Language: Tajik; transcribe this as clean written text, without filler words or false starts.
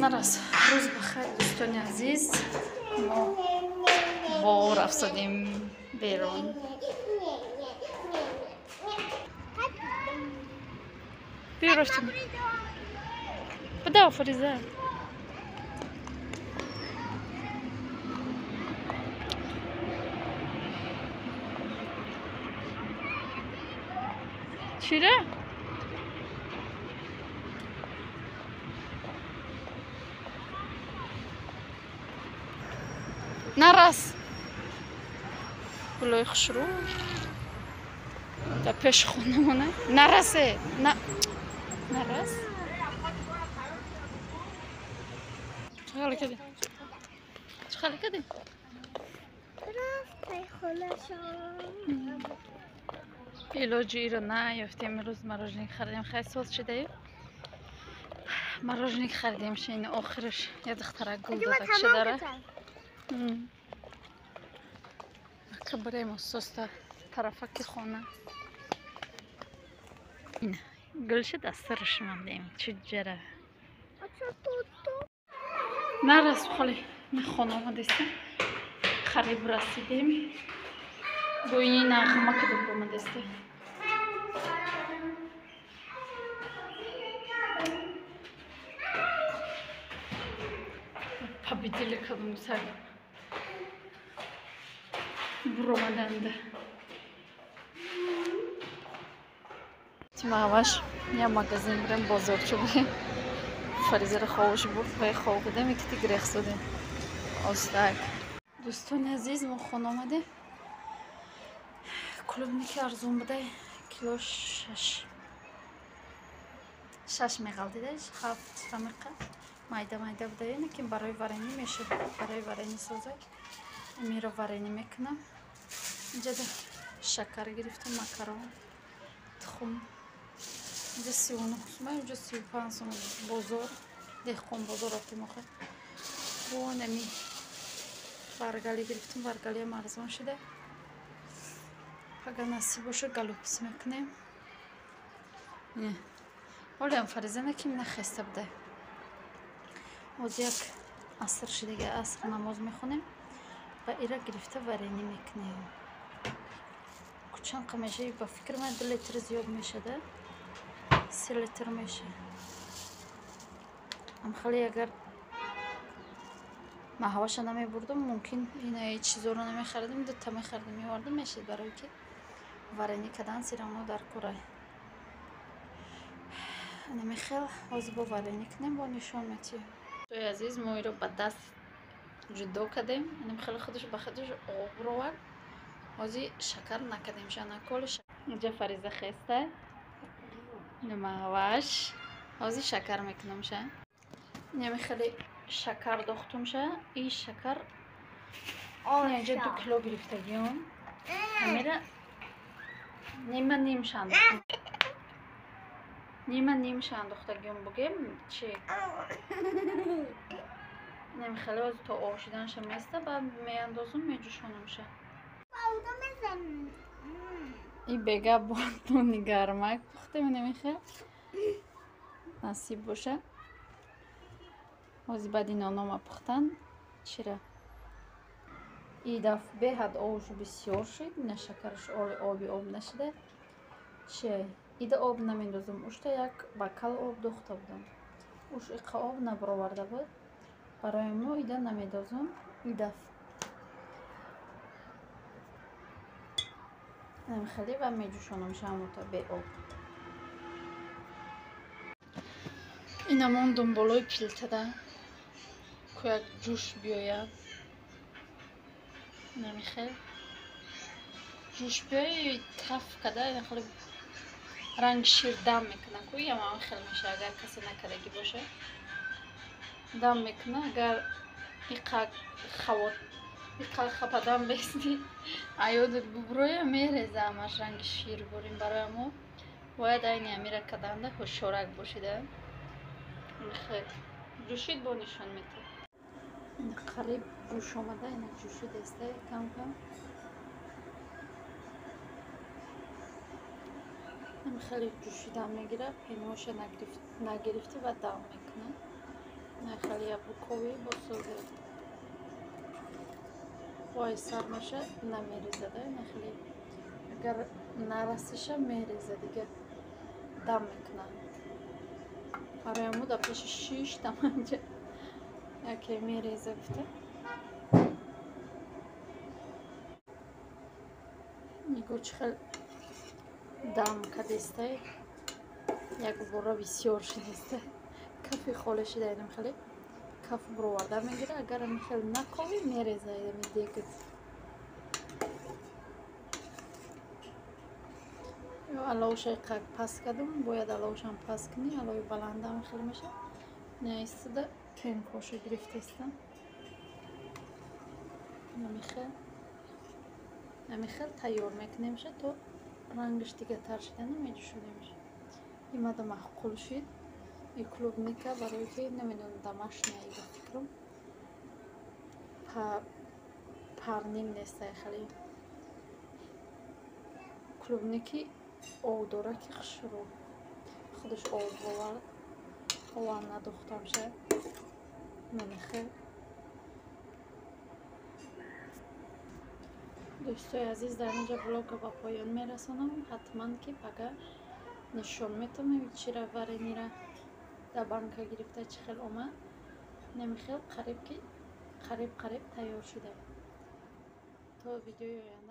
Нарас. Рӯз бахайр, дӯстони азиз. Мо бор афзодем берун. Биё рафтем. Буда, Фариза. Чира? Нарас. Гулои хушрӯ. Дар пеши хонамона. Нарасе. Нарас. Чӣ хеле кардем? Чӣ хеле кардем? Рафтай хонашон. Илоҷи иро наёфтем. Имрӯз мороженик харидем. Хай соз шидаю. Мороженик харидем. Шин охираш я духтарак гул додак шидара. Ака барем ососта тарафаки хона. Гулши дастараш мондем. Чуҷара. Нарас холи хона омадестем. Хариб расидем. Бо ини нағма кадом омадестем. Победили кадом сар. Буромаданда. Тимаваш я магазин брем бозорчо бе. Фаризаро ховш бурд ва хов кардем, икити грех судем. Остак. Дӯстони азиз, мо хона омадем. Клубники арзон буда, кило 6. 6 меғалтида, 7 тамиқа. Майда майда буда, лекин барои варени мешуд. Барои варени соза. Амиро варени мекунам. Инҷа шакар гирифтам, макарон, тухм. Инҷа 39 сум, инҷа 35 сум бозор, деҳқон бозор рафтем охир. Бо нами баргали гирифтам, баргалиам арзон шуда. Агар насиб боша галупс мекунем. Не. Олиам Фариза наким нахеста буда. Оз як аср шидага аср намоз мехонем ва ира гирифта варени мекунем. Чанд меша ба фикр ман 2 литр зиёд мешада. 3 литр меша. Амхали агар маҳаваша намебурдам, мумкин ина чизоро намехаридам, дута мехаридам, меовардам, мешид барои ки варени кадан сирамно дар кора. Намехел ҳозир бо варени кунем, бо нишон метиҳем. Тои азиз, мо иро ба даст ҷудо кардем. Намехел худаш ба худаш об ровард. Ҳозир шакар накардем, шанаколи. Инҷа Фариза хеста. Намаваш. Ҳозир шакар мекунам ша. Намехели шакар дохтум ша. И шакар инҷа 2 кило гирифтагиём. Амира нима ним ша андохтум. Нима ним ша андохтагиём бугем чи? Намехели ҳозир то об шуданша места, баъд меандозум, меҷӯшонам ша. И бега бо нони гармак пухтем, намехел. Насиб боша. Ҳозир баъди нонома пухтан чира. И даф беҳад обшу бисёр шуд, на шакараш оли оби об нашуда. Чи? Ида об намендозум. Ушта як бакал об дохта будам. Уш иқа об набароварда буд. Барои мо ида намедозум. И даф. Хеле ва меҷӯшонам шамута беоб. Ина мондум болои пилтада. Ку як ҷӯш биёяд. Намихел. Ҷӯш биёяд, таф када, хеле ранги шир дам мекуна. Ку ям хел меша, агар касе накардагӣ боша. Дам мекуна, агар иқа хавот иқа хападан бести, аёдат буброя мереза ҳамаш ранги шир бурим. Барои мо бояд айни амира каданда ҳушёрак бошида. Хел ҷӯшид бо нишон метиҳад. Қариб ҷӯш омада, ина ҷӯшид эста кам кам. Хеле ҷӯшидан мегирад, пеноша нагирифтӣ ва дам мекунад. Хеле яблуковый босози. Вой сар меша намерезада, хеле агар нарасиша мереза, дига дам мекунад. Барои дар пеши шиштам анҷа яке мереза гуфта. Нигоҳ чӣ хел дам кадестай, як бора бисёр шидестай, кафи холе шида, инам хеле каф буроварда мегира. Агар ами хел наковӣ, мереза ами дегит. Аловшай қак паст кардум, бояд аловшам паст кунӣ, алови баландам хел меша. Неистода пенкоша гирифтаистам. Намихел тайёр мекунемша, то рангаш дигатар шидана меҷӯшонемш. Имада маъқул шид и клубника, барои ки намедонам, домашняя ба фикрам, парник нестай, хеле клубники об дора, ки хушрӯ худаш об овард, овам надохтамша. Намихел, дӯстои азиз, дар инҷа блога ба поён мерасонам. Ҳатман ки пага нишон метавонем чира варенира дар банка гирифта чӣ хел омад. Намихел қариб ки қариб тайёр шуда. То видеои оянда.